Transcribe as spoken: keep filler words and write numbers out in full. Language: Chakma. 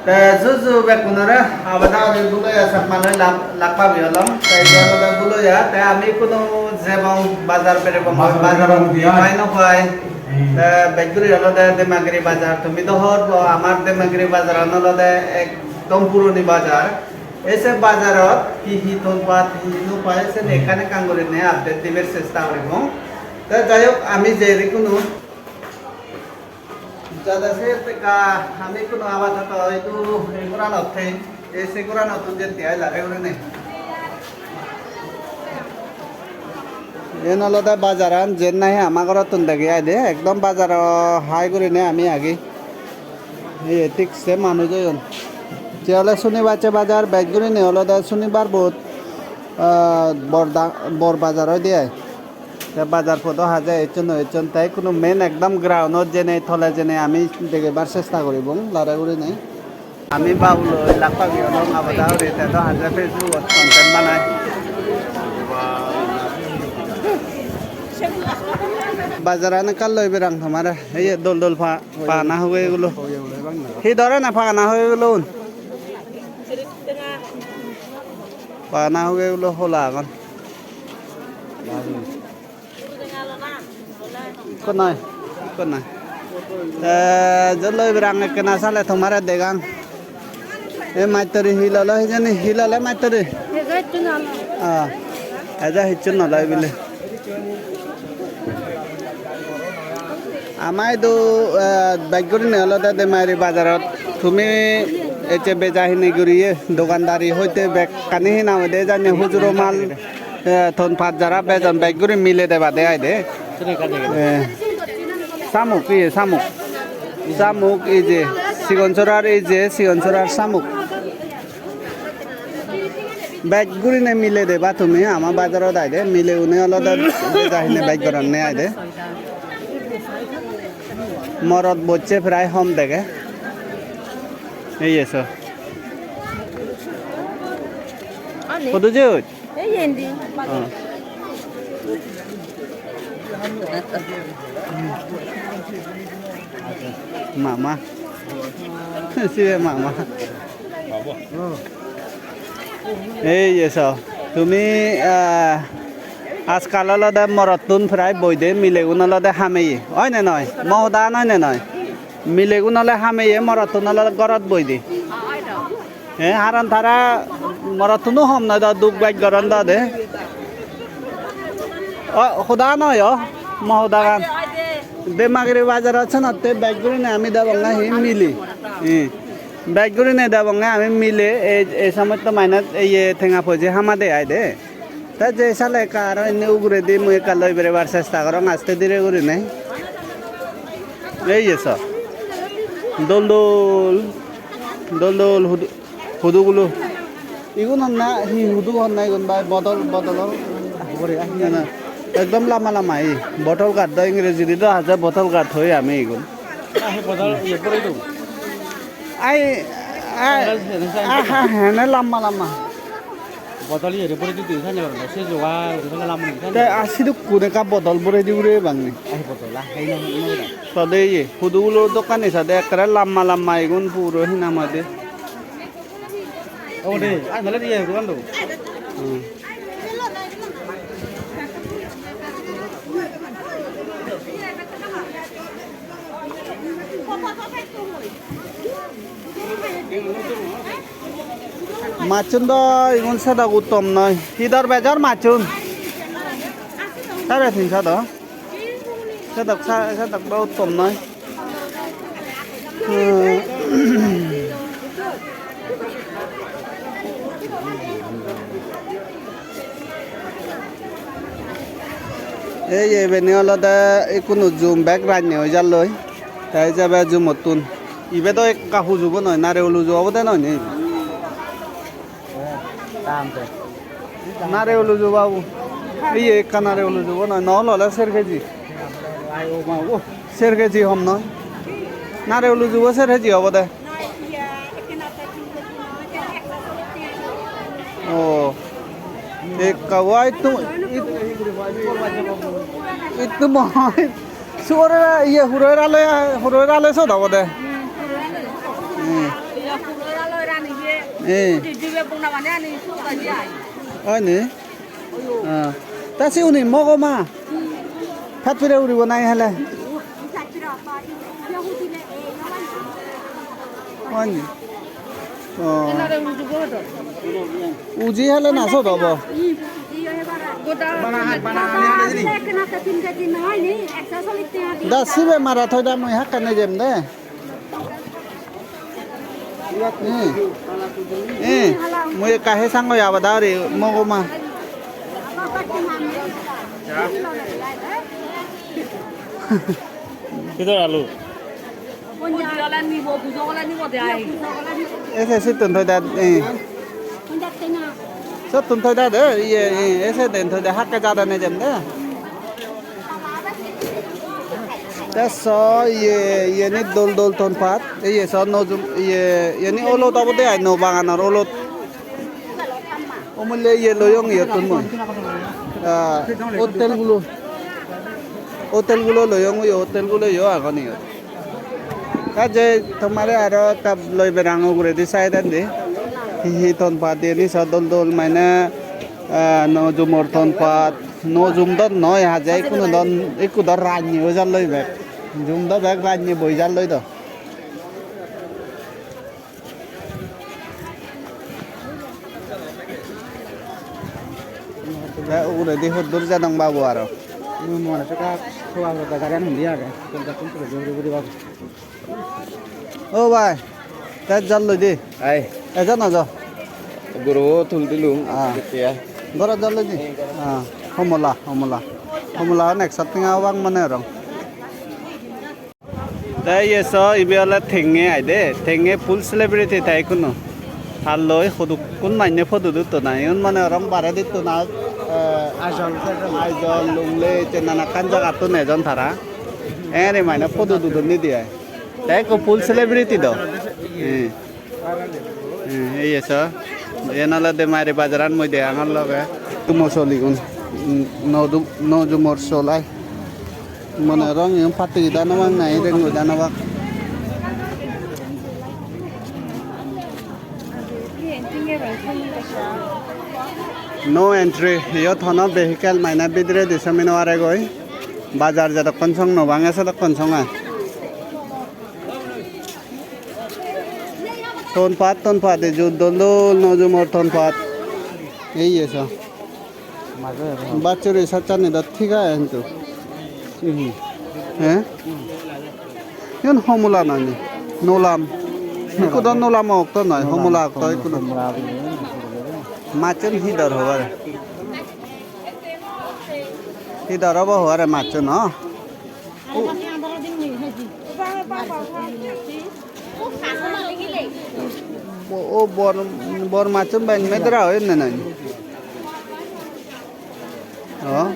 Te juju bekkunore abada ori Buloya Chakma loi lak, lak pabi olong. Te ibe olode Buloya, te ami kuno jebong bazar berebong, bazar pai no pai. Te bej guri olode Demagiri bazar. Tumi do hobor po, amar Demagiri bazaran olode ekdom puroni bazar. Ei se bazarot hi hi ton pat, hi hi no pai, seni ekkan ekkan gurinei update dibar chesta guribong. Te jai hok, ami jei kuno Jada se teka ami kuno abadoto idu ei goranot thei, ei se goranottun jette ai lare gurinei. Iyen olode bazaran, jen nahi ama gorottun dege ai de, ekdom bazaro hai gurinei ami agi. Ei thik se manuj oyon. Je ole sunibar se bazar, bej gurinei olode sunibar bot, ah, bor da-, bor bazar oide ai. Te bazar podo haje ecchon no ecchon, te ikkunu main ekdom ground-ot jenei, tole jenei ami degebar chesta guribong lare gurinei. Ami babu loi lak pagi olong abada uri, te do haje Facebook-ot content banai. Bazaran ekkan loi berang tomare, ei dol dol pa-, pagana hogeye gulo. Hi dhoronor pagana hogeye gulo un? Pagana hogeye gulo hola agon. Ikko noi, ikko noi. Te joloi berang ekkena sale tomare degang. E mattori hi lolo hijeni, hi lole mattori? Eja hissu no loi. Ah, eja hissu no loi bile. Ama idu, eh, bej gurinei olode Demagiri bazarot. Tumi ecche beja hini guriye, dogandari hoite bekkani hina hoide jani hujuro mal. Eh, ton pat jara bejon bej guri mile debade ai de. Eh, samuk, iye, samuk. Samuk, ije, sigon sorar ije, sigon sorar samuk. Bej gurine mile deba tumi, ama bazarot ai de, mile une olode beja hine bej goronne ai de. Morot bocche prai hom dege. Ei eso. Ani? Hudu jeyot? Ei indi. Oh. Mama. Sibe mama. Ei je so. Tumi, ah, ajkal olode morottun prai boide, milegun olode hameye. Oi ne noi? Mo hodan oi ne noi? Milegun ole hameye, morottun ole gorot boide. He, haron tara morottuno hom noi do, duk bej goron do de. O, hoda noi o, mo hodagan. Demagiri bazarot senotte bej gurine ami debonge hi mile. He. Bej gurine debonge ami mile, ei, ei somosto mainot, ei, ye, tenga poje hamade ai de. Te je sale ekka aro indi uguredi mui ekka loi berebar chesta gorong aste dire gurinei. Ei je so. Dol dol. Dol dol hudu, hudugulo. Igun honna hi hudu honna igun bai bodol, bodol. Na, na. Ekdom lamba lamba ei. Bottle gourd do Ingrejidi do haje bottle gourd hoi ami igun. Ah, he bodol iye pore do. Ai, ai, aha, hene lamba lamba. Bodol iye re pore di di sani oro, se joga, se lamba ni sani. Te a sidukkun ekka bodol borei di ure bang ni. Ai bodol, ah, ei no, no, no. Sade iye, hudugulo dokkani sade ekkere lamba lamba igun puro hinamade. O de, ai nale diye, bukan do. Hmm. Machchun do igun sedok uttom noi. Hi dor bejor machchun? Sare tinso do. Sedok sa-, sedok do uttom noi. Hmm. Ei je ibeni olode ikkunu jum bek ranne oi jalloi. Te ejebe jumottun. Ibe do ekka hujubo noi, narigul huju obode noi ni ibe? Narigul huju babu. Iye ekka narigul hujubo noi, no ole ser keji. Ser keji hom noi. Narigul hujubo ser keji obode. Oh. Ekka wa ittu, it-, ittu mo-, sugore iye huroi rale, huroi rale sot obode. Hmm. Eh. Oi ni? Ah. Ta siuni mogo ma. Phat pire uribo nahi hele. Oi ni? Oh. Uji hele na sot obo? Da sibe mara thoi da mui hakkene jem de. Eh, eh, mui ekka he sango yaba da ori mogo ma. Kidor alu? Ese sittun thoi da, eh. Sottun thoi da de, iye, eh, ese den thoi da hakke jadane jem de. Te so iye, iyeni dol dol ton pat, iye so nojum, iye, iyeni olot obode ai, no baganor olot. Omulle iye loyong iyottun mui. Ah, hotel gulo. Hotel gulo loyong, iye hotel gulo yo agon iyot. Te je tomare aro ekka loi berang uguredi side-andi. Hi hi ton pat iyeni so dol dol mane, ah, nojumor ton pat. No jum do noi, haje ikkunu do, ikku do rannye oi jalloi bek. Jum do bek rannye boi jalloi do. Te uguredi hoddur jadong babu aro. Mui mone hotte ekka soba soba gariyan hundi age. Ekkan jattun puro juri guri babu. O bhai, te jal loi di. Ai. Ejo na jo. Gurobo tul dilung. Ah. Jettey ai. Gorot jal loi di. Ah, homola, homola. Homola on ekso tenga obak mone orong. Te iye so, ibe ole Tenge ai de. Tenge full celebrity te ikkunu. Tar loi hudukkun mannye photo utton ai. Iyun mone orong baredittun ai, eh, Aizawl, Aizawl, Lunglei, te nanakkan jagattun ejon tara. Eri mane photo udon nidi ai. Te ekko full celebrity do. Eh. Eh, ei so. Iyen olode Mari bajaran mui degongor loge. Tumo soligun. Mm, no du-, no jumor solai. Mone rong igun patti gida no bang nahi reng gida no bang. No entry. Iyot hono vehicle mane bidiredi somi no paregoi. Bajar jedokkon song no bange sedokkon song ai. Ton pat, ton pat, eju dol dol nojumor ton pat. Ei eso. Bachuri sachani do thik age hintu. He? Iyan homola nani? Nolam. Ikko do nolam okto noi, homola okto ikko do. Machchun hi dor hobare? Hi dor obo hobare machchun, no? O, o bor, bor machchun ben medra oyon ne nai? O,